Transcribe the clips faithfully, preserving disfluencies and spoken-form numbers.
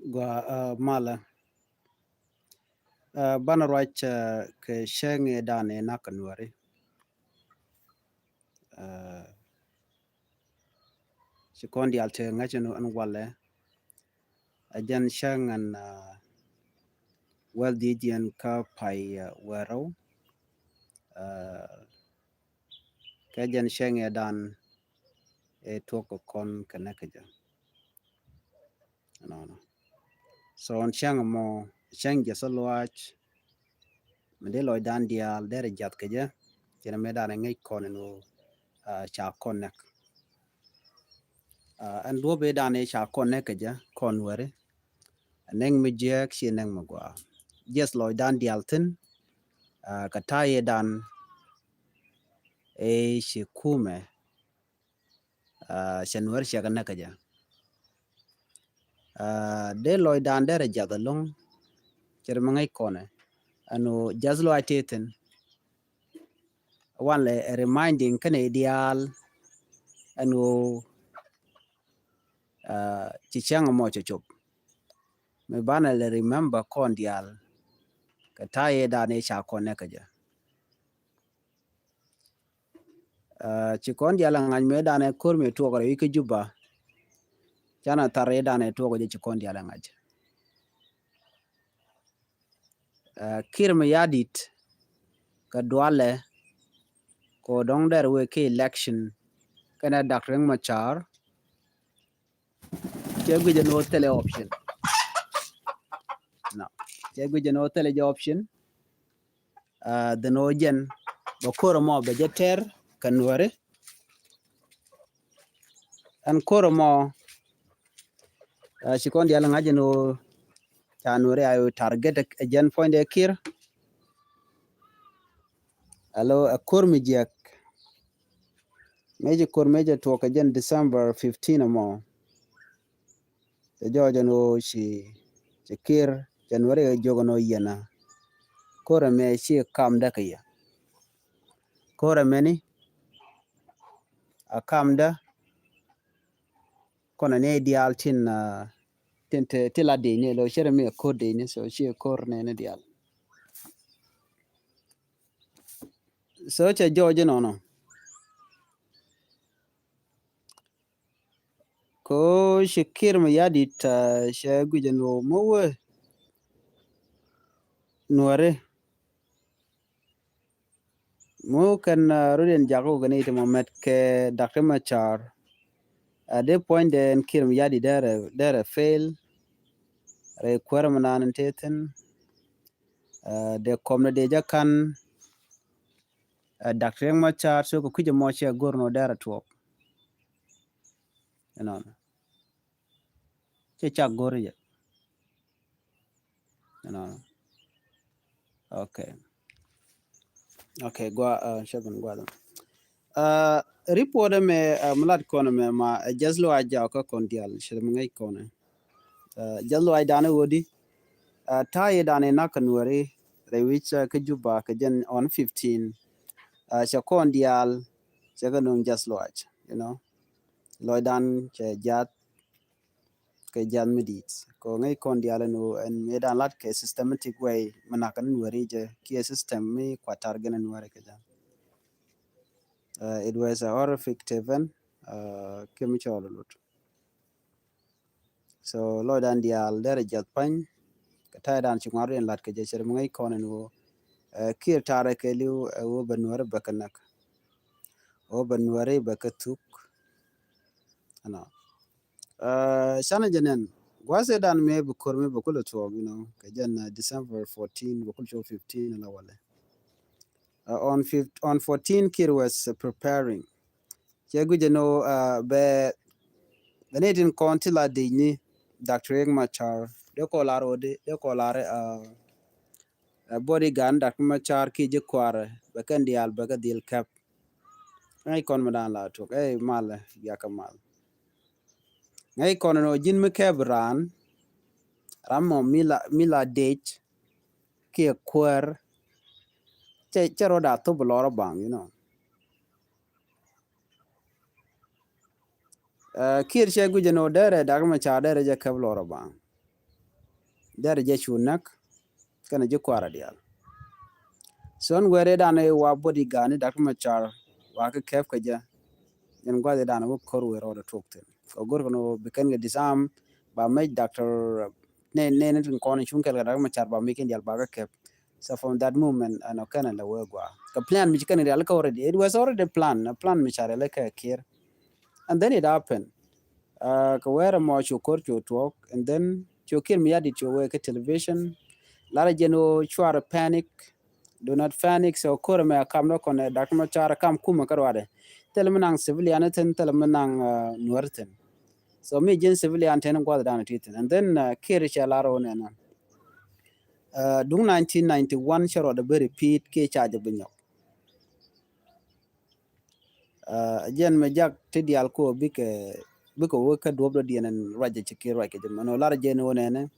Gua, ah, malɛ. Ah, banɛ ruac, ah, kɛ cäŋ ëë dan ëë nak kɛ Nuäri. Ah, ci kɔn diaal te ŋäc ɛn, ɛn walɛ. A jɛn cäŋ ɛn, ah, wäl dhieec jiɛn kä pay, ah, wäl rɛw. Ah, kɛ jɛn cäŋ ëë dan ëë tuɔk kɛ kɔn kɛ näk kɛ jɛ. Ɛnɔnɔ. So ɛn cäŋ ɛmɔ, cäŋ jiɛth lɔaac. Mi dee lɔcdan diaal derɛ jiath kɛ jɛ. Cɛ nɛmɛ dan ɛ ŋäc kɔn ɛn ɣöö, ah, ca kɔn näk. Ah, ɛn duɔ̱p ëë dan ëë ca kɔn näk kɛ jɛ, kɔn Nuäri. Ɛ näk mi jiääk, ciɛ näk mi gɔaa. Jiɛth lɔcdan diaal thi̱n, ah, kɛ ta̱a̱ ëë dan ëë ci kumɛ, ah, cɛ Nuäri cɛ kɛ näk kɛ jɛ. Ah, dee lɔcdan derɛ jiath ɛlɔ̱ŋ. Cɛ nɛmɛ ŋäc kɔn ɛ. Ɛn ɣöö jiath lɔaac tëë thi̱n. Wanlɛ ɛ reminding kɛnɛ diaal ɛn ɣöö, ah, ci cäŋ ɛmɔ cɛ cop. Mi banɛ lɛ remember kɔn diaal kɛ ta̱a̱ ëë dan ëë ca kɔn näk kɛ jɛ. Ah, ci kɔn diaal ɛ ŋa̱c mëë dan ɛ ko̱r mi tuɔɔk rɛy kä Juba. Canɛ thar ëë dan ɛ tuɔɔk jɛ ci kɔn diaal ɛ ŋa̱c. Ah, Kiir Mayardit kɛ dualɛ kɛ ɣöö dɔ̱ŋ derɛ wee kɛ election kɛnɛ Doctor Riek Machar. Cɛ guic ɛn ɣöö thilɛ option. No. Cɛ guic ɛn ɣöö thilɛ jɛ option. Ah, dhin ɣöö jɛn bɛ ko̱r ɛmɔ bɛ jɛ tɛr kɛ Nuäri. Ɛn ko̱r ɛmɔ, ah, ci kɔn diaal ŋa̱c ɛn ɣöö ca Nuäri a target ɛ jɛn puɔ̱nydɛ Kiir. Alo, ɛ ko̱r mi jiäk. Mëë ci ko̱r mëë cɛ tuɔɔk kɛ jɛn December fifteen ɛmɔ. Cɛ jɔɔc ɛn ɣöö ci, ci Kiir, cɛ Nuäri ɛ jiök ɛn ɣöö yɛn a ko̱r ɛmɛ ci kamdä kɛ yɛ. Ko̱r ɛmɛni a kamdä kɔnɛ ni diaal tin, ah, tin te, ti la dec ni, lo cɛ rɛ mi a ko̱r dec ni, so ci ko̱r ni ni diaal. So cɛ jɔɔc inɔnɔ. Ko ci Kiir Mayardit, ah, cɛ guic ɛn ɣöö mi wee Nuäri. Mu kɛn, ah, rut in jak wä kɛn i̱ ti mɔ mɛt kɛ Doctor Machar. Ah, dee puɔ̱nydɛ ɛn Kiir Mayardit derɛ, derɛ fail. Rɛy kuäär mi naan in te thi̱n. Ah, dee kɔm ni dee jɛ ka̱n. Ah, Doctor Riek Machar so kɛ kui̱c ɛmɔ cɛ go̱r nɔ derɛ tuɔɔk. Ɛnɔnɔ. Cɛ cak go̱r jɛ. Ɛnɔnɔ. Okay. Okay, gua, ah, cɛ bin gua dɔn. Ah, report ɛmɛ, ah, mi lat kɔn ɛmɛ ma, ah, jiath lɔaac jaw kä kɔn diaal, cɛ mi ŋäc kɔn ɛ. Ah, jiath lɔaac dan ɛ ɣöö di, ah, ta̱a̱ yɛ dan ɛ nak kɛ Nuäri, rɛy wi̱c, ah, kä Juba kɛ jɛn on fifteen. Ah, cɛ kɔn diaal, cɛ kɛ nuŋ jiath lɔaac, you know. Lɔcdan cɛ jiath kɛ jiath mi di̱i̱t. Kɛ ɣöö ŋäc kɔn diaal ɛn ɣöö ɛn mëë dan lat kɛ systematic way mi nak kɛ ni Nuäri jɛ kiɛ system mi kuatar gɛn ni Nuäri kɛ jɛ. Uh, it was a horrific event, uh, kɛ mi cɔɔl lut. So lɔcdan diaal derɛ jiath pany kɛ ta̱ydan ci ŋuar in lat kɛ jɛ cɛ rɛ mi ŋäc kɔn ɛn ɣöö, uh, Kiir tarɛ kɛ li̱w, uh, ɣöö bɛ Nuäri bɛ kɛ näk. Ɣöö bɛ Nuäri bɛ kɛ thuk. Ɛnɔ. Uh, canɛ jɛ nɛn gua̱a̱th ëë dan mëë bi ko̱r mëë bi kulɛ tuɔɔk, you know, kɛ jɛn, uh, December fourteen bi kulɛ tuɔɔk fifteen ala walɛ. Uh, on fif-, on fourteen Kiir was, uh, preparing. Cɛ guic ɛn ɣöö, uh, bɛ, bɛ ni tin kɔn ti la dec ni Doctor Riek Machar. Dee kɔ lar ɣöö di, dee kɔ lar, uh, uh, bodyguard Doctor Machar ki ji̱ kuarɛ bɛ kɛn diaal bɛ kɛ dhil kɛp. Ŋäc kɔn mi dan la tuɔk, ɛ mal, biakä mal. Ŋäc kɔn nɔ ji̱n mi kɛp raan, ram mɔ mi la, mi la dec kiɛ kuäär. Cɛ, cɛ rɔ da thop lɔrɔ baŋ, you know. Uh, Kiir cɛ guic ɛn ɣöö derɛ Doctor Machar derɛ jɛ kɛp lɔrɔ baŋ. Dɛr jɛ cu näk kɛnɛ ji̱ kuarɛ diaal. So ɛn wɛrɛ dan ɛ wa bodyguard ni Doctor Machar wa kɛ kɛp kɛ jɛ. Jɛn gua̱dhi dan wä kor wɛ rɔɔdɛ tuɔk thin kɛ gor kɛn wä bi kɛn kɛ disarm ba mec Doctor ne ne ne tin kɔn cuŋ kɛl kɛ Doctor Machar ba mec kɛn diaal ba kɛ kɛp. So from that moment ɛn ɔ kɛn ɛ lɛ wee gua kɛ plan mi ci kɛn kɛ diaal kɛ already, it was already plan, a plan mi Machar lɛ kɛ Kiir. And then it happened. Uh, kɛ wɛrɛ mɔ cu kor cu tuɔk and then cu Kiir mi yadit cu wee kɛ television. Lara jɛn wä cuarɛ panic. Do not panic. So kor mɛ kam dɔ kɔn Doctor Machar kam kumɛ kä ruadɛ. Thil mi naŋ civilian thin, thil mi naŋ, uh, Nuer thin. So mi jin civilian thin gua̱dhi dan ti thin. And then, uh, Kiir cɛ lar wä nɛnɛ. Uh, duŋ nineteen ninety-one cɛ ruadɛ bi repeat kiɛ ca jɛ bi nyɔk. Uh, jɛn mɛ jak ti diaal ko bikɛ, bikɛ wä kä duɔp dɔ diɛn ɛn ruacɛ ci Kiir ruac kɛ jɛ mɛ nɔ lar jɛn wä nɛnɛ.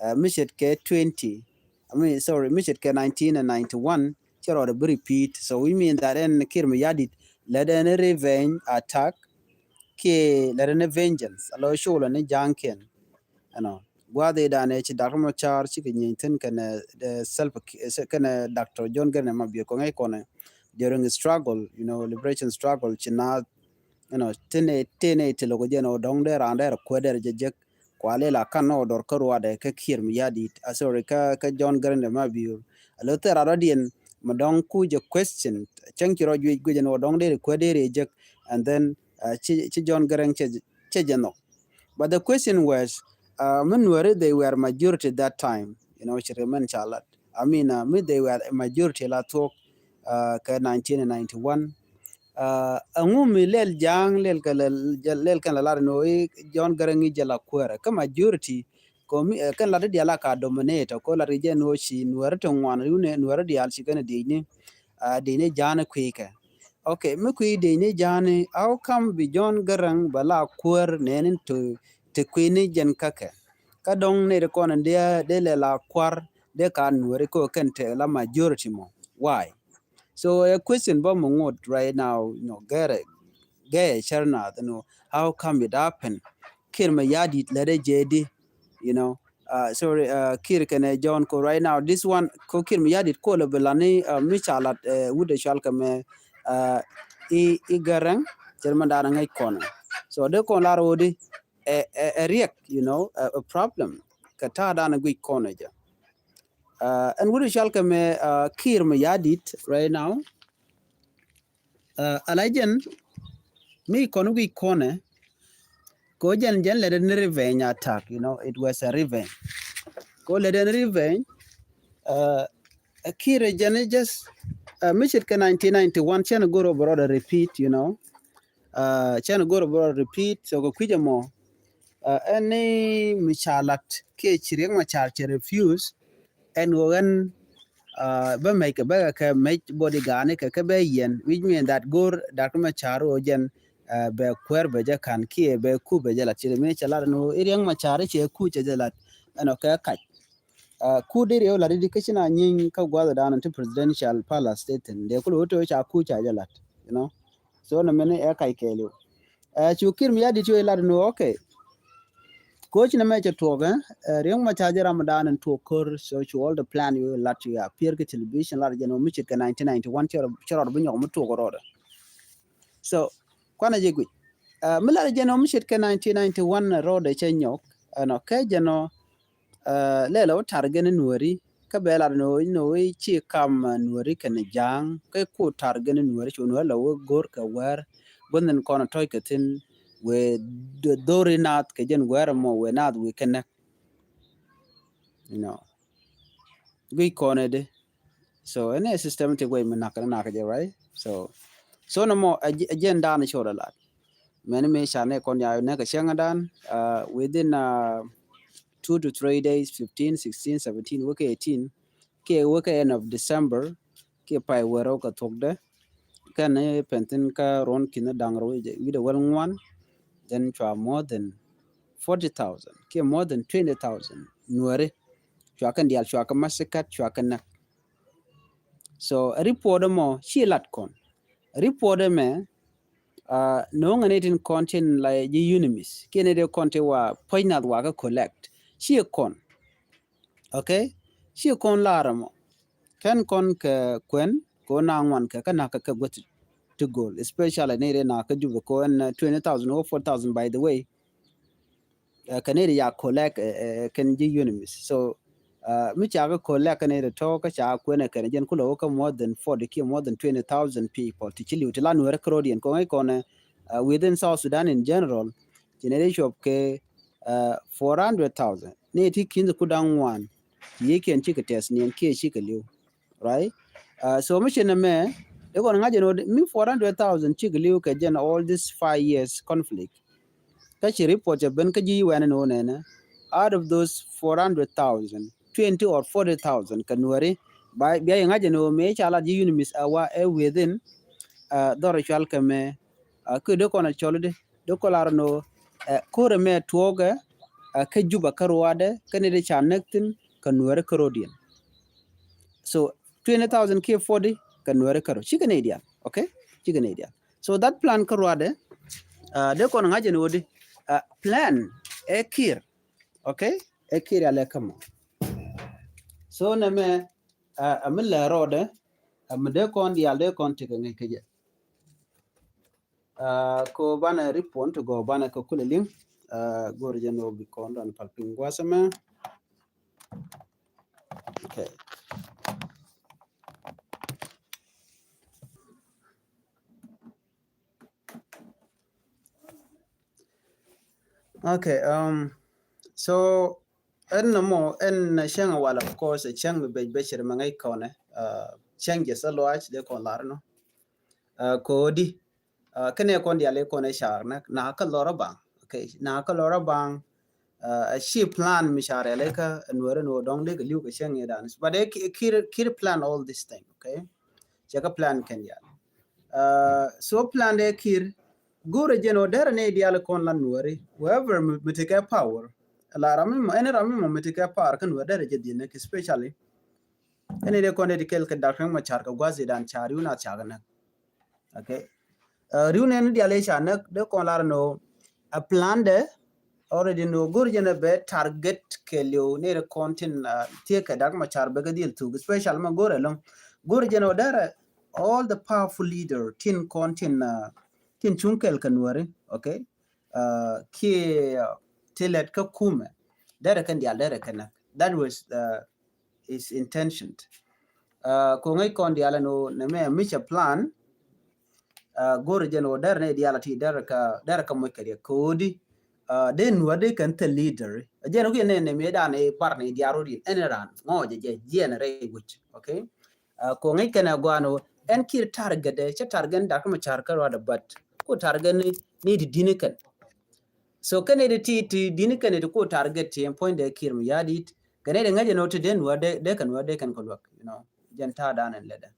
Uh, mi ce̱tkɛ twenty, I mean, sorry, mi ce̱tkɛ nineteen ninety-one cɛ ruadɛ bi repeat. So we mean that ɛn Kiir mi yadit lɛ dɛn revenge attack kiɛ lɛ dɛn vengeance. Alo shugul ni jaŋ kiɛn. Ɛnɔ gua̱dhi danɛ ci Doctor Machar cikɛ nyieny thin kɛnɛ, eh, Salva Ki-, eh, kɛnɛ Doctor John Garang Mabior kɔŋ ɛ kɔnɛ during struggle, you know, liberation struggle ci naath, you know, thin ɛ, thin ɛ ti lo̱k jɛn ɔ dɔ̱ŋ dee raan dee rɛ kuɛ dee rɛ jɛ jek. Kualɛ la kan ɔ dɔr kä ruadɛ kä Kiir mi yadit, ah, sorry, kä, kä John Garang Mabior. A lo thil rat rɔ̱diɛn mi dɔ̱ŋ ku jɛ question cäŋ ci rɔ juec guic ɛn ɔ dɔ̱ŋ dee rɛ kuɛ dee rɛ jek. And then, uh, ci, ci John Garang cɛ, cɛ jɛ nhɔk. But the question was, uh, mi Nuɛri they were majority that time, you know, ci ri mɛn ca lat. I mean, uh, mi they were a majority la thuɔk, uh, kɛ nineteen ninety-one. Uh, ɛŋu mi lɛl ja̱a̱ŋ lɛl kɛ lɛl, lɛl kɛn la lar ni ɣöö i̱ John Garang i̱ jɛ la kuäärä kä majority kɛ mi, uh, kɛn lat i̱ diaal a ka dominate kɛ lat i̱ jɛ ni ɣöö ci Nuɛri ti ŋuan i̱ wunɛ Nuɛri diaal ci kɛn i̱ diecni, uh, diecni ja̱a̱n i̱ kui̱ kɛ. Okay, mi kui̱ dec ni ja̱a̱ni, how come bi John Garang bɛ la kuäär nɛɛni ti, ti kui̱ni jɛn käkɛ? Kä dɔ̱ŋ nɛy ti kɔn in dee, dee lɛ la kua̱r dee ka Nuɛri kɛ kɛn te la majority mɔ. Why? So a question bä mi ŋot right now, you know, gɛrɛ, gɛrɛ cär nath, you know, how come it happen? Kiir mi yadit lɛ dee jɛ di, you know, uh, sorry, uh, Kiir kɛnɛ John ko right now. This one ko Kiir mi yadit ko lɛ bi lani, uh, mi ca lat, uh, wut ɛ cual kɛ mɛ, uh, i̱, i̱ Garang cɛ mɛ da̱a̱n ŋäc kɔn. So de kɔn lar wudi ɛ, ɛ, ɛ riɛk, you know, a, a problem kɛ ta̱a̱ da̱a̱n guic kɔn ɛ jɛ. Uh, ɛn wut ɛ cual kɛ mɛ, uh, Kiir mi yadit right now. Uh, ala jɛn mi kɔn wi̱c kɔnɛ ko jɛn jɛn lɛ den revenge attack, you know, it was a revenge. Ko lɛ den revenge, uh, Kiir jɛn just, uh, mi ce̱tkɛ nineteen ninety-one cɛn goro bro repeat, you know. Uh, cɛn goro bro repeat, so kɛ kui̱c ɛmɔ, uh, ɛn ni mi ca lat kiɛ ci Riek Machar cɛ refuse, ɛn ɣöö ɛn, uh, bä mec kɛ bä kɛ mec bodyguard ni kɛ kɛ bä yɛn, which mean that go̱r Doctor Machar ɣöö jɛn, uh, bɛ kuɛɛr bɛ jɛ ka̱n kiɛ bɛ ku bɛ jɛ lat ci ri mi cɛ lat ɛn ɣöö i̱ Riek Machar cɛ ku cɛ jɛ lat ɛn ɔ kɛ kac. Uh, ku deri ɣöö lat i̱di kä ci na nyieeny kä gua̱th dan ti presidential palace ti thin dee ku lo̱ ɣöö ca ku ca jɛ lat, you know. So nɛ mɛn ɛ kac kɛɛliw. Uh, cu Kiir mi yadit cu ilat nu, okay. Ko ci nɛ mɛ cɛ tuɔk, eh? Uh, Riek Machar jɛ ram dan in tuɔk kor, so cu all the plan you lat you appear kɛ television lat jɛ nɔ mi ce̱tkɛ nineteen ninety-one cɛ rɔ, cɛ rɔ bi nyɔk mi tuɔk rɔɔdɛ. So kuanɛ jɛ guic. Uh, mi lat jɛ nɔ mi ce̱tkɛ nineteen ninety-one rɔɔdɛ cɛ nyɔk, ɛnɔ kɛ jɛ nɔ, uh, lɛlɛ wä tar gɛn Nuɛri, kä bɛ lat ni wä, ni wä ci kam, uh, Nuɛri kɛn ja̱a̱ŋ, kä ku tar gɛn Nuɛri cu Nuɛri la wä go̱r kɛ wɛr, bä nhin kɔn tɔc kɛ thin, wee d-, dhori nath kɛ jɛn wɛr mɔ, wee nath wee kɛ näk. You know. Guic kɔn ɛ di. So ɛn ɛ system ti guey mi nak ni nak jɛ, right? So, so nɔmɔ ɛ jɛn dan cot a lat. Mɛn mi ca nɛ kɔn ya nɛ kɛ cäŋ dan, uh, within, uh, two to three days, fifteen, sixteen, seventeen, wekɛ eighteen, kiɛ wekɛ end of December, kiɛ pay wɛrɛ wekɛ thokdɛ. Kɛn ni pɛn thin kä ruɔn ki̱n da̱ŋ rɛw wi̱dɛ wäl ŋuan, then cua more than forty thousand kiɛ more than twenty thousand Nuɛri cua kɛn diaal, cua kɛ massacre, cua kɛ näk. So a report mɔ ci lat kɔn. A report mɛ, uh, no̱o̱ŋ ni tin kɔn tin la ji̱ UNMISS kiɛ ni dee kɔn ti wa puɔ̱ny nath wa kɛ collect ci kɔn. Okay? Ci kɔn lar mɔ. Kɛn kɔn kɛ kuɛn kɛ na ŋuan kɛ kɛ na kɛ kɛ guɛt ti go̱o̱l, especially ni ri na kɛ Jubɛ kɛ ɛn twenty thousand or forty thousand, by the way. Kɛ ni ri ya collect kɛn ji̱ UNMISS. So mi ca kɛ collect kɛ ni ri tɔ kɛ ca kuɛn kɛn jɛn kulɛ wä kɛ more than forty kiɛ more than twenty thousand people ti ci li̱w ti la Nuɛri kɛ rɔ̱diɛn kɔŋ i̱ kɔnɛ within South Sudan in general. Generation of kɛ four hundred thousand ni ti ki̱n ku da̱ŋ ŋuan. Ti yiëkiɛn cikɛ tɛth niɛn kiɛ cikɛ li̱w, right? So mi ci nɛ mɛ, ikɔn ŋa̱c ɛn ɣöö mi four hundred thousand cikɛ li̱w kɛ jɛn all this five years conflict. Kä ci report cɛ ben kä ji̱ UN ɛn ɣöö nɛnɛ, out of those four hundred thousand, twenty or forty thousand kɛ Nuɛri. Bia yɛ ŋa̱c ɛn ɣöö mëë ca lat ji̱ UNMISS a wa ɛ within dhɔr cual kɛ mɛ. Kä dee kɔn a cɔl di dee kɔn lar ɛn ɣöö ko̱rɛ mɛ tuɔɔkɛ kä Jubɛ kä ruaadɛ kä ni di ca näk thi̱n kɛ Nuɛri kä rɔ̱diɛn. So twenty thousand kiɛ forty kɛ Nuɛri kä rɔ̱ cikɛ ni diaal. Okay, cikɛ ni diaal. So that plan kä ruaadɛ dee kɔn ŋa̱c ɛn ɣöö di plan ɛ Kiir. Okay, ɛ Kiir ya lɛ kä mɔ. So nɛ mɛ a mi lɛ rɔɔdɛ a mi dee kɔn diaal dee kɔn tikɛ ŋäc kä jɛ. Ko banɛ report ti gɔɔ banɛ kɛ kulɛ liŋ. Go̱o̱r jɛ ni wä bi kɔn dɔn pal piny gua̱a̱th ɛmɛ. Okay. Okay, um, so ɛn nɔmɔ ɛn cäŋ wal, of course, cäŋ mi bec becir mɛ ŋäc kɔnɛ cäŋ jɛ sɛ luaac dee kɔn lar nɔ. Ko̱di kɛnɛ kɔn diali kɔn ɛ car nɛ na kä lɔrä baŋ. Okay, na kä lɔrä baŋ. A ci plan mi car ɛlɛ kä Nuɛri ni wä dɔŋ dee kɛ li̱w kɛ cäŋ idan, but ɛ Kiir, Kiir plan all this thing. Okay, cɛ kä plan kɛn dial. So plan dee Kiir go̱rɛ jɛn wä derɛ ni dial kɔn la Nuɛri, whoever mi tekɛ power. La ram mi mɔ, ɛn ram mi mɔ mi tekɛ power kä Nuɛri derɛ jɛ dial nɛ, especially ɛn dee kɔn dee ti kɛl kɛ Doctor Riek Machar kɛ gua̱th idan car yun a cak nɛ. Okay. Riw nɛn dial i̱ ca näk dee kɔn lar nɔ a plan dɛ already nɔ go̱r jɛn a bɛ target kɛ liw ni ri kɔn tin thiek kɛ Doctor Machar bɛ kɛ dhil thuk, especially ma go̱r ɛlɔŋ go̱r jɛn a dɛrɛ all the powerful leader tin kɔn tin tin cuŋ kɛl kɛ Nuɛri. Okay. Kiɛ ti lɛt kä kumɛ dɛrɛ kɛn dial dɛrɛ kɛ näk. That was his intention. Ko ŋäc kɔn dial ɛn ɣöö nɛ mɛ mi cɛ plan. Go̱r jɛn ɣöö dɛr ni dial a ti dɛr ka, dɛr ka moc kɛ riɛk ko̱di. Dee Nuɛr dee kɛn thil leader. Jɛn ɣöö kiɛ nɛ nɛ mi dan i̱ bar ni dial rot in ɛn ran ŋɔɔ jɛ jɛ jiɛn rɛy wi̱c. Okay. Ko ŋäc kɛn ɛ gɔaa ɛn ɣöö ɛn Kiir target dɛ cɛ target ni Doctor Machar kä ruadɛ, but ko target ni ni di dini kɛn. So kɛn ni di ti ti dini kɛn ni di ko target ti ɛn puɔ̱ny dɛ Kiir Mayardit. Kɛn ni di ŋäc ɛn ɣöö ti dee Nuɛr dee kɛn, Nuɛr dee kɛn kɛ luäk, you know, jɛn ta̱a̱ dan ɛn lɛ dɛ.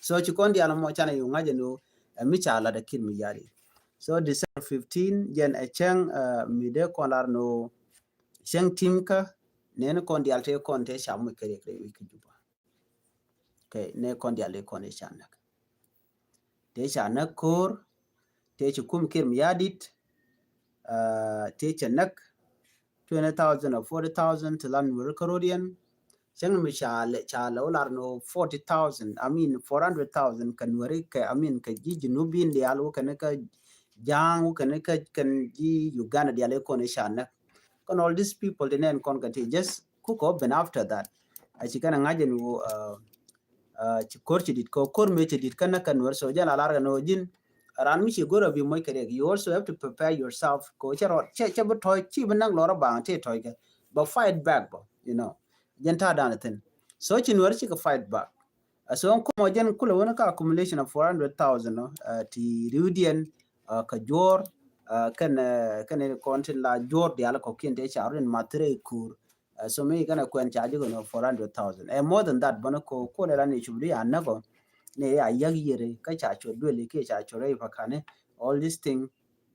So ci kɔn dial mɔ canɛ yu ŋa̱c ɛn ɣöö ɛ mi ca lat ɛ Kiir Mayardit. So December fifteen jɛn ɛ cäŋ mi dee kɔn lar ɛn ɣöö cäŋ tim kä nɛn kɔn dial tëë kɔn tëë ca moc kɛ riɛk rɛy wi̱c kä Juba. Okay, nɛ kɔn dial tëë kɔn tëë ca näk. Tëë ca näk ko̱r tëë ci kum Kiir Mayardit. Tëë ca näk twenty thousand or forty thousand ti lan weri kä rodiɛn. Cäŋ mi ca lɛ, ca lɛ wä lar ni forty thousand, I mean four hundred thousand kɛ Nuɛri kɛ, I mean kɛ ji̱ Junubin dial wä kɛn kä Ja̱a̱ŋ wä kɛn kä kɛn ji̱ Uganda dial i̱ kɔn i̱ ca näk. Kɔn all these people ti nɛn kɔn kɛ ti just kukɔ ben after that. A ci kɛn a ŋa̱c ɛn wä ci ko̱r ci dit kɔ ko̱r mëë ci dit kɛn näk kɛ Nuɛri. So jɛn a lar kɛn wä ji̱n ran mi ci go̱r a bi moc kɛ riɛk. You also have to prepare yourself kɔ cɛ rɔ cɛ cɛ bi tɔ̱c ci bi näk lɔr a baŋ ti tɔ̱c kɛ bä fight back bä, you know. Jɛn ta̱a̱ dan thi̱n. So ci Nuɛri cikɛ fight back. So ɛn kumɔ jɛn kulɛ wä ni ka accumulation of four hundred thousand ti riwdiɛn kɛ juɔ̱ɔ̱r kɛn kɛn kɔn tin la juɔ̱ɔ̱r dial kɔ̱kiɛn tëë ca rɔ in mathirɛ i kuur. So mi kɛn kuɛn ca ji̱ kɛn four hundred thousand. Ɛ more than that bä ni ko kulɛ la ni cupdi a näk ɔ ni a yäk yiëri kä ca cuɔt dueli kiɛ ca cuɔt rɛy pa̱ka̱ni. All this thing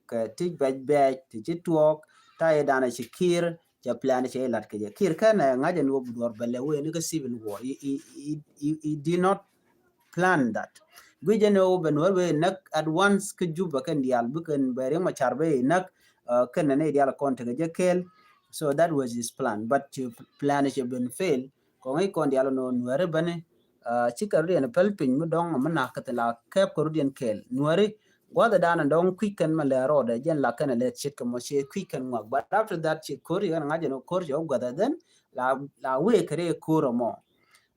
kɛ ti bɛc bɛc ti ci tuɔɔk ta̱yɛ danɛ ci Kiir cɛ plan cɛ ilat kɛ jɛ. Kiir kɛn ɛ ŋa̱c ɛn wä bi duɔr bɛ lɛ wee ni kä civil war. He, he, he, he, he did not plan that. Guic ɛn wä bɛ Nuɛr wee näk at once kä Juba kɛn dial bi kɛn bɛ Riek Machar bɛ i̱ näk kɛn nɛ ni dial kɔn tekɛ jɛ kɛɛl. So that was his plan, but ci plan ci ben fail. Kɔŋ i̱ kɔn dial nɔ Nuɛri bäni, uh, ci kɛ rut yɛn päl piny mi dɔŋ mi nak kä thin la kɛp kɛ rut yɛn kɛɛl. Nuɛri gua̱th dan dɔŋ kui̱c kɛn mi lɛ rɔɔdɛ jɛn la kɛn lɛ cit kɛ mɔ ci kui̱c kɛn ŋuak. But after that ci ko̱r yɛn ŋa̱c jɛn ko̱r ci wä gua̱th then la, la wee kɛ rɛ ko̱r mɔ.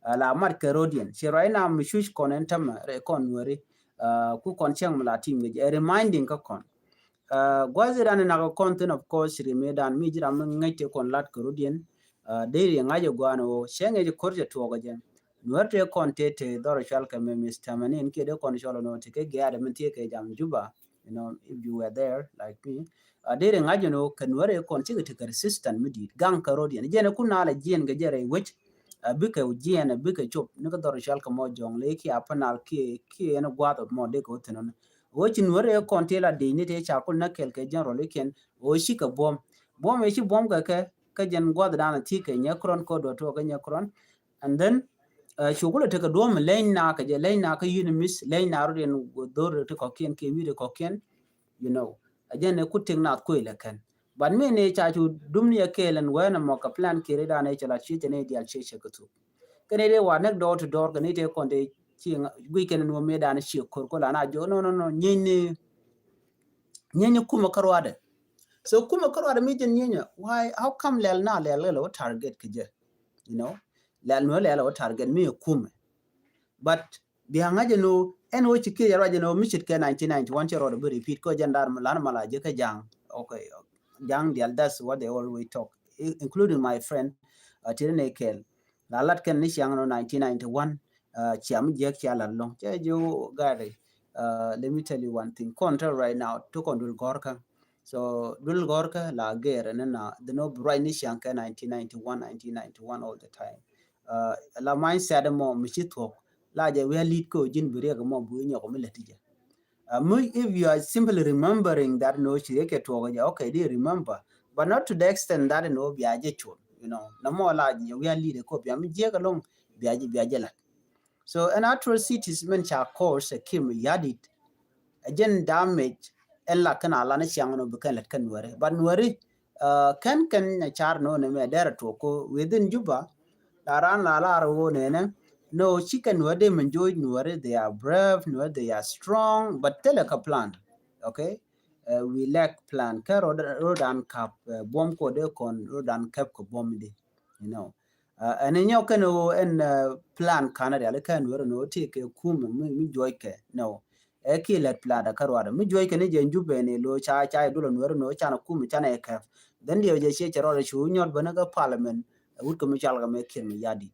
Uh, la mat kɛ rut yɛn. Ci right now mi cuc kɔn ɛn tämɛ rɛ kɔn Nuɛri. Uh, ku kɔn cɛŋ mi la team kɛ jɛ. Ɛ reminding kä kɔn. Uh, gua̱th dan nak kɔn thin, of course, ri mi dan mi ji̱ ram mi ŋäc tɛ kɔn lat kɛ rut yɛn. Uh, dee ri ŋa̱c ɛ gua̱n ɣöö cɛ ŋäc ko̱r cɛ tuɔɔk ɛ jɛ. Nuɛr tɛ kɔn tɛ tɛ dhɔr cual kɛ mi Mister Manin kiɛ dee kɔn cual nɔ ti kɛ gɛɛt min thiɛ kɛ jam Juba. You know, if you were there like me. Uh, dee ri ŋa̱c ɛn ɣöö kɛ Nuɛr ɛ kɔn cikɛ ti kɛ resistant mi di̱i̱t gaŋ kɛ rut yɛn. Jɛn ɛ kun nalɛ jiɛn kɛ jɛ rɛy wec. Uh, bikɛ jiɛn, bikɛ cop ni kɛ dhɔr cual kɛ mɔ jɔŋ lɛ kiɛ a panal kiɛ, kiɛ ɛn gua̱th mɔ dee kɛ wä thin nɔ. Ɣöö ci Nuɛr ɛ kɔn ti la dec ni tëë ca kul näk kɛɛl kɛ general ikiɛn ɣöö cikɛ buɔ̱m. Buɔ̱m ɛ ci buɔ̱m kɛ kɛ, kä jɛn gua̱th dan a thi̱i̱ kɛ nyɛ kurɔn kä duɔ̱t tuɔɔk kä nyɛ kurɔn. And then, uh, cu kulɛ tekɛ duɔ̱m leny na kɛ jɛ, leny na kä yuni miss, leny na rut in dhor ti kɔkiɛn kiɛ wi̱i̱ ti kɔkiɛn. You know, a jɛn ɛ ku tik nath kuël ɛ kɛn. But mi ni ca cu dum ni ɛ kɛɛl ɛn wɛn ɛmɔ kɛ plan kiri dan ɛ cɛ la ciecɛ ni dial ciecɛ kɛ thuk. Kɛn ɛ dee wa näk door to door kɛn ɛ tɛ kɔn tɛ ci guic kɛn nuɔ mi dan ci kor ko la na jo, no, no, no, nyiny ni, nyiny ni kumɛ kä ruadɛ. So kumɛ kä ruadɛ mi jɛn nyiny, why, how come lɛl na lɛl lɛl wä target kɛ jɛ? You know, lɛl nuɔ lɛl wä target mi kumɛ. But bia ŋa̱c ɛn ɣöö ɛn ɣöö ci kiɛ jɛ ruac ɛn ɣöö mi ce̱tkɛ nineteen ninety-one cɛ rɔɔdɛ bi repeat kɔ jɛn dar mi lan mala jɛ kä ja̱a̱ŋ. Okay, ja̱a̱ŋ dial, that's what they always talk, i-, including my friend, uh, Tiri Nekel. La lat kɛn ni ciaŋ nɔ nineteen ninety-one, uh, ciam jiäk cia lat lɔŋ. Cɛ ji̱ gari, uh, let me tell you one thing. Kɔn tɛ right now, ti kɔn dul gɔrkä. So dul gɔrkä la gɛr ni na, the no right ni ciaŋ kɛ nineteen ninety-one, nineteen ninety-one all the time. Uh, la mindset mɔ mi ci thuɔk. La jɛ wi̱i̱ a lit ko ji̱n bi riɛk mɔ bi nyɔk mi lɛ ti jɛ. Uh, mi, if you are simply remembering that no ci riɛk kɛ tuɔk jɛ, okay, di remember. But not to the extent that no bia jɛ chul, you know. Na mɔ la jɛ wi̱i̱ a lit ko bia mi jiɛk along bia jɛ, bia jɛ lat. So ɛn atrocities min ca cause ɛ Kiir Mayardit, ɛ jɛn damage ɛn la kɛn a lan ciaŋ nɔ bi kɛn lät kɛn Nuɛri. But Nuɛri, uh, kɛn kɛn ɛ car nɔ nɛ mɛ dɛr a tuɔk ko within Juba. La ran la lar woo nɛnɛ, no, ci kɛn Nuɛri dee min joc Nuɛri, they are brave, Nuɛri, they are strong, but thilɛ kä plan. Okay? Uh, we lack plan. Kɛ road, road an kap, uh, buɔm ko dee kɔn road an kap kɛ buɔm di, you know. Uh, ɛn nyɔk kɛn ɣöö ɛn, uh, plan kanɛ riali kɛn weri ni ɣöö ti kɛ kum mi, mi juɔc kɛ. No. Ɛ ki lɛt plan kä ruadɛ. Mi juɔc kɛ ni jɛ Jubɛ ni lo ca, ca idul weri ni ɣöö can kum can ɛ kɛp. Then diɛ jɛ ciɛ cɛ rɔdɛ cu nyɔt bä ni kä parliament. Ɛ wut kɛ mi cal kɛ mɛ Kiir Mayardit.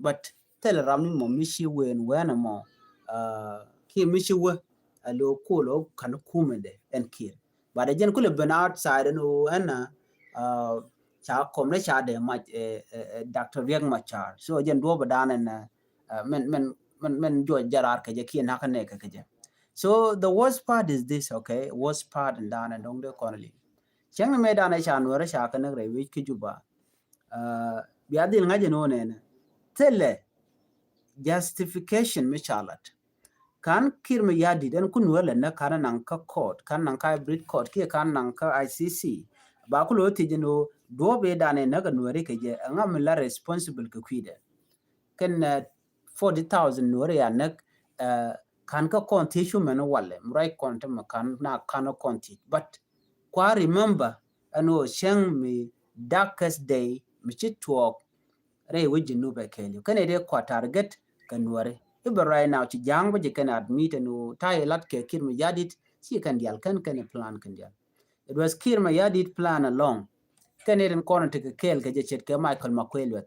But thilɛ ram ni mɔ mi ci wen wen mɔ. Uh, ki mi ci wä. Ɛ lo kul ɔ kan kum ɛn dɛ ɛn Kiir. But ɛ jɛn kulɛ ben outside ɛn ɣöö ɛn, uh, ca kɔm ni ca dee mac, eh, eh, eh, Doctor Riek Machar. So ɛ jɛn duɔp ɛ dan ɛn, uh, uh, mɛn, mɛn, mɛn, mɛn juɔc jɛ raar kɛ jɛ kiɛ nakä nɛɛkɛ kɛ jɛ. So the worst part is this, okay? Worst part ɛn dan ɛn dɔŋ dee kɔn li. Cäŋ ni mëë dan ɛ ca Nuɛri ca kɛ näk rɛy wec kä Juba. Uh, bia dhil ŋa̱c ɛn ɣöö nɛnɛ. Thilɛ justification mi ca lat. Kan Kiir Mayardit ɛn kun wä lɛ näk kan naŋ kä court, kan naŋ kä hybrid court, kiɛ kan naŋ kä I C C. Ba ku lo thiec ɛn ɣöö duɔ̱ɔ̱p ëë dan ɛ näk ɛ Nuɛri kɛ jɛ, ɛŋa mi la responsible kɛ kui̱dɛ? Kɛn, eh, forty thousand Nuɛri ya näk, eh, kan kä kɔn thiec cu mɛn walɛ, mi ruac kɔn te mɛ kan na kan kɔn thiec. But kua remember ɛn ɣöö cäŋ mi darkest day mi ci tuɔɔk rɛy wec Junub ɛ kɛɛliw. Kɛn ɛ dee kua target kɛ Nuɛri. Even right now ci ja̱a̱ŋ bä ji̱ kɛn admit ɛn ɣöö ta̱yɛ lat kɛ Kiir Mayardit ci kɛn diaal kɛn kɛn plan kɛn diaal. It was Kiir Mayardit plan along. Kɛn ɛ den kɔn tekɛ kɛɛl kɛ jɛ ce̱tkɛ Michael Makuei Lueth.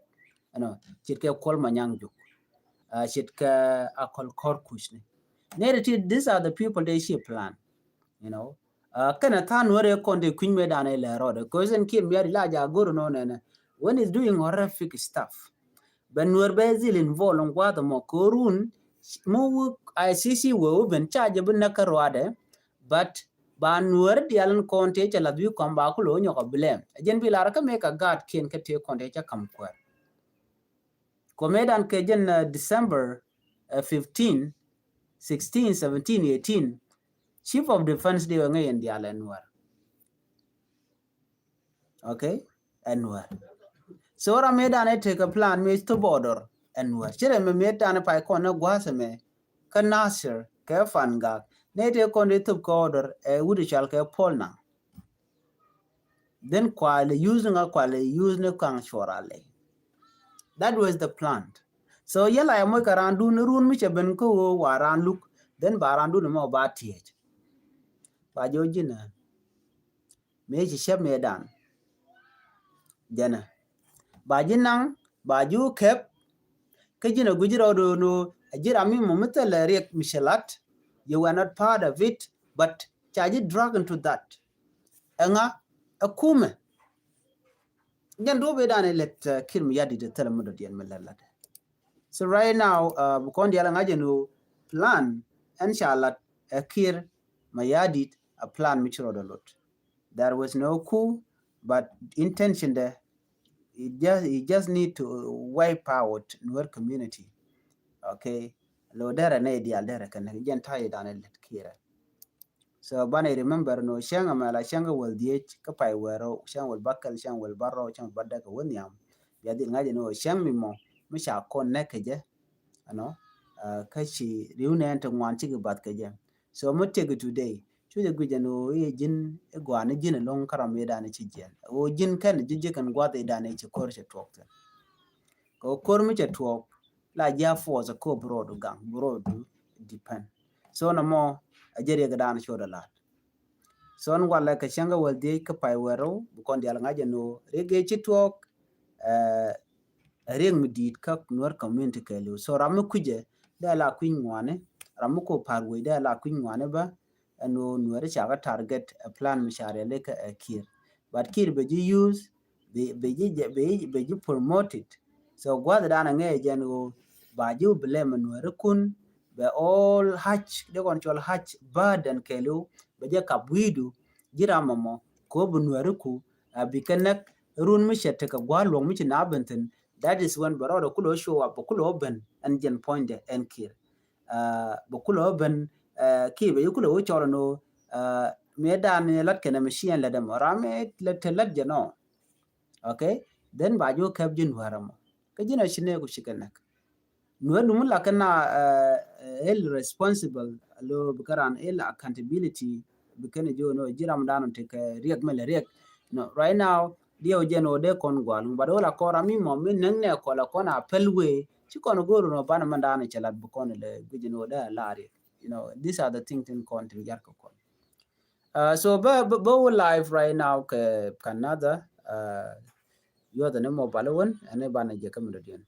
You know, ce̱tkɛ Kuol Manyang Juuk. Uh, ce̱tkɛ Akol Kor Kuc ni. Nɛy ti, these are the people they ci plan. You know, uh, kɛnɛ tha̱a̱ŋ Nuɛri kɔn dee kui̱ny mëë danɛ lɛ rɔɔdɛ. Cause ɛn Kiir Mayardit la ja go̱r nɔ nɛnɛ. When is doing horrific stuff. Bɛ Nuɛr bɛ dhil involve in gua̱a̱th ɛmɔ ko̱run. Mu I C C wee wä ben ca jɛ bi näk kä ruaadɛ. But ba Nuɛr diaal in kɔn tëë cɛ lath wi̱i̱ kɔn ba ku lo̱ nyɔk a blame. Ɛ jɛn bi lar kä mëë kɛ gaatkiɛn kä tëë kɔn tëë cɛ ka̱m kuäär. Kɔmɛ dan kɛ jɛn, uh, December, uh, fifteen, sixteen, seventeen, eighteen, Chief of Defense dee wä ŋäc ɛn diaal ɛ Nuɛr. Okay? ɛ Nuɛr. So ram mëë dan ɛ tekɛ plan mëë thop order ɛ Nuɛr. Ci rɛ mɛ mëë dan ɛ pay kɔn ɛ gua̱a̱th ɛmɛ kä Nasir kɛ Fangak. Nɛ tekɛ kɔn dee thop kɛ order ɛ wut ɛ cual kɛ Paul Nang. Then kualɛ use ni ŋa, kualɛ use ni Kaŋ Cuɔr Alɛ. That was the plan. So yɛn la yɛ moc kɛ raan dun ni run mi cɛ ben kä ɣöö wa raan luk. Then ba raan dun mɔ ba tiɛc. Ba jɛ wä ji̱n ɛ mëë ci cäp mëë dan. Jɛn ɛ ba ji̱ naŋ, ba ji̱ wä kɛp. Kä ji̱n ɛ gui̱c rɔɔd ɣöö nɔ ɛ ji̱ ram mi mɔ mi thilɛ riɛk mi cɛ lat. You were not part of it, but ca ji̱ drag into that. Ɛŋa? Ɛ kumɛ. Jɛn duɔ̱p i̱ dan ilɛt, uh, Kiir Mayardit ɛ thilɛ mi dɔ̱diɛn mi lɛl lat. So right now, uh, bi kɔn diaal ŋa̱c ɛn ɣöö plan ɛn ca lat ɛ Kiir Mayardit a plan mi ci rɔɔdɛ lot. There was no coup, but intention dɛ, he just, he just need to wipe out Nuer community. Okay. Lo derɛ nɛ diaal derɛ kɛn jɛn ta̱yɛ dan ilɛt Kiir ɛ. So banɛ remember nɔ cäŋ ɛmɛ la cäŋ kɛ wäl dhiec kä pay wɛɛr rɔ, cäŋ wäl bäkɛl, cäŋ wäl bärɔw, cäŋ wäl bädäk kɛ wä nhiam. Bia dhil ŋa̱c ni ɣöö cäŋ mi mɔ mi ca kɔn nɛk kɛ jɛ. Ɛnɔ, uh, kä ci riw nɛn ti ŋuan cikɛ bath kɛ jɛ. So mi tiɛk today cu jɛ guic ɛn ɣöö i̱ ji̱n i̱ gɔaa ni ji̱n ɛlɔ̱ŋ kä ram i̱ dan i̱ ci jiɛn ɣöö ji̱n kɛn ji̱ ji̱ kɛn gua̱th i̱ dan i̱ ci ko̱r cɛ tuɔɔk thi̱n. Kɛ ɣöö ko̱r mi cɛ tuɔɔk la ji̱ a force ɛ ko̱r bi road gaŋ, bi road depend. So nɔmɔ a jɛ riɛk dan codɛ lat. So ɛn walɛ kɛ cäŋ kɛ wäl dhiec kä pay wɛɛr rɛw bi kɔn diaal ŋa̱c ɛn ɣöö riɛk ëë ci tuɔɔk, eh, riɛk mi di̱i̱t kä Nuer community kɛɛliw. So ram mi kui̱cɛ dee la kui̱ny ŋuani, ram mi ko̱ pa̱a̱r wec dee la kui̱ny ŋuani bä, ɛn ɣöö Nuɛri ca kɛ target ɛ plan mi ca riɛli kɛ ɛ Kiir. But Kiir bɛ ji̱ use, bɛ, bɛ ji̱, bɛ, bɛ ji̱ promoted. So gua̱th dan ɛ ŋɛɛ jɛn ɣöö ba ji̱ wä blame ɛ Nuɛri kun, bɛ all hac, dee kɔn cɔl hac burden kɛɛliw, bɛ jɛ kap wi̱i̱du, ji̱ ram ɛmɔ, kɛ ɣöö bi Nuɛri ku, a bi kɛ näk run mi cɛ tekɛ gua̱a̱r luɔ̱ŋ mi ci na ben thi̱n. That is when bɛ rɔɔdɛ kulɛ show up, bɛ kulɛ ben ɛn jɛn puɔ̱nydɛ ɛn Kiir. Uh, bɛ kulɛ ben, uh, Kiir bɛ ji̱ kulɛ wä cɔl ɛn ɣöö, uh, mëë dan ni lat kɛnɛ machine lät ɛmɔ ram mëë lät te lät jɛ nɔ. Okay. Then ba ji̱ wä kɛp ji̱ Nuɛr ɛmɔ kä ji̱n a ci nɛɛku cikɛ näk. Nuɛr dum la kɛ na, uh, el responsible lo bi kɛ ran el accountability bi kɛn ji̱ wä nɔ ji̱ ram dan tekɛ riɛk mɛ lɛ riɛk. No, right now diɛw jɛn wä dee kɔn gual but wä la kɔn ram mi mɔ mi näŋ nɛ kɔn la kɔn a pɛl wee ci kɔn go̱o̱r nɔ banɛ mɛ dan cɛ lat bi kɔn lɛ guic ni wä dee a laar yɛ. You know, these are the things tin kɔn tin jar kɛ kɔn. Uh, so bä, bä, bä wä live right now kɛ Canada, uh, yuɔth ni mobile wän ɛn i̱ banɛ jɛ kä mi dɔ̱diɛn.